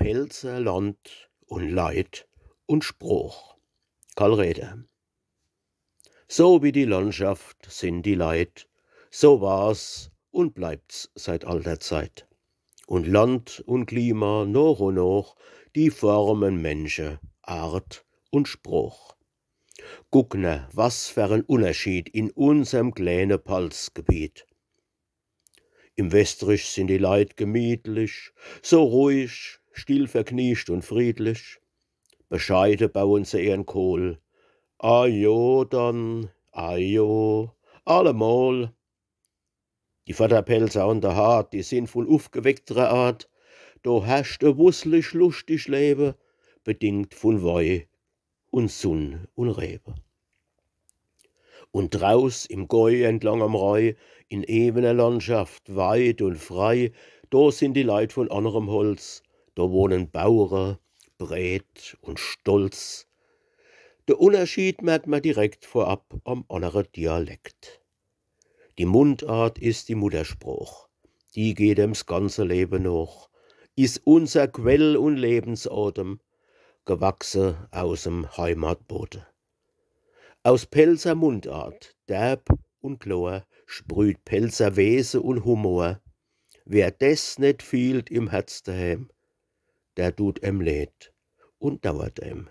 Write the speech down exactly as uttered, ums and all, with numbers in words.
Pälzer Land un Leit un Sprooch. Karl Räder. So wie die Landschaft sin die Leit, so war's un bleibt's seit alter Zeit. Un Land un Klima, noch un noch, die formen Mensche, Art un Sprooch. Guck ne, was fer en Unnerschied in unserm kläne Palzgebiet. Im Westrich sin die Leit gemietlich, so ruhig, still, vergniecht un friedlich. Bescheide bauen se ihren Kohl. Ajo dann, ajo, allemol. Die Vorderpälzer an der Haardt, die sin vun ufgeweckterer Art. Do herrscht e wusslich, luschtig Lewe, bedingt vun Wei un Sunn un Rewe. Un draus im Gäu entlang am Rhei, in ewener Landschaft, weit un frei, do sin die Leit vun annerem Holz, do wohnen Bauere, breet un stolz. De Unnerschied merkt mer direkt vorab am annere Dialekt. Die Mundart is die Muttersprooch, die geht em 's ganze Lewe nooch, is unser Quell un Lebensatem, gewachse aus em Heimatbode. Aus Pälzer Mundart, derb un klor, sprieht Pälzer Wese un Humor. Wer des net fiehlt im Herz dehäm, der dut em leed un dauert em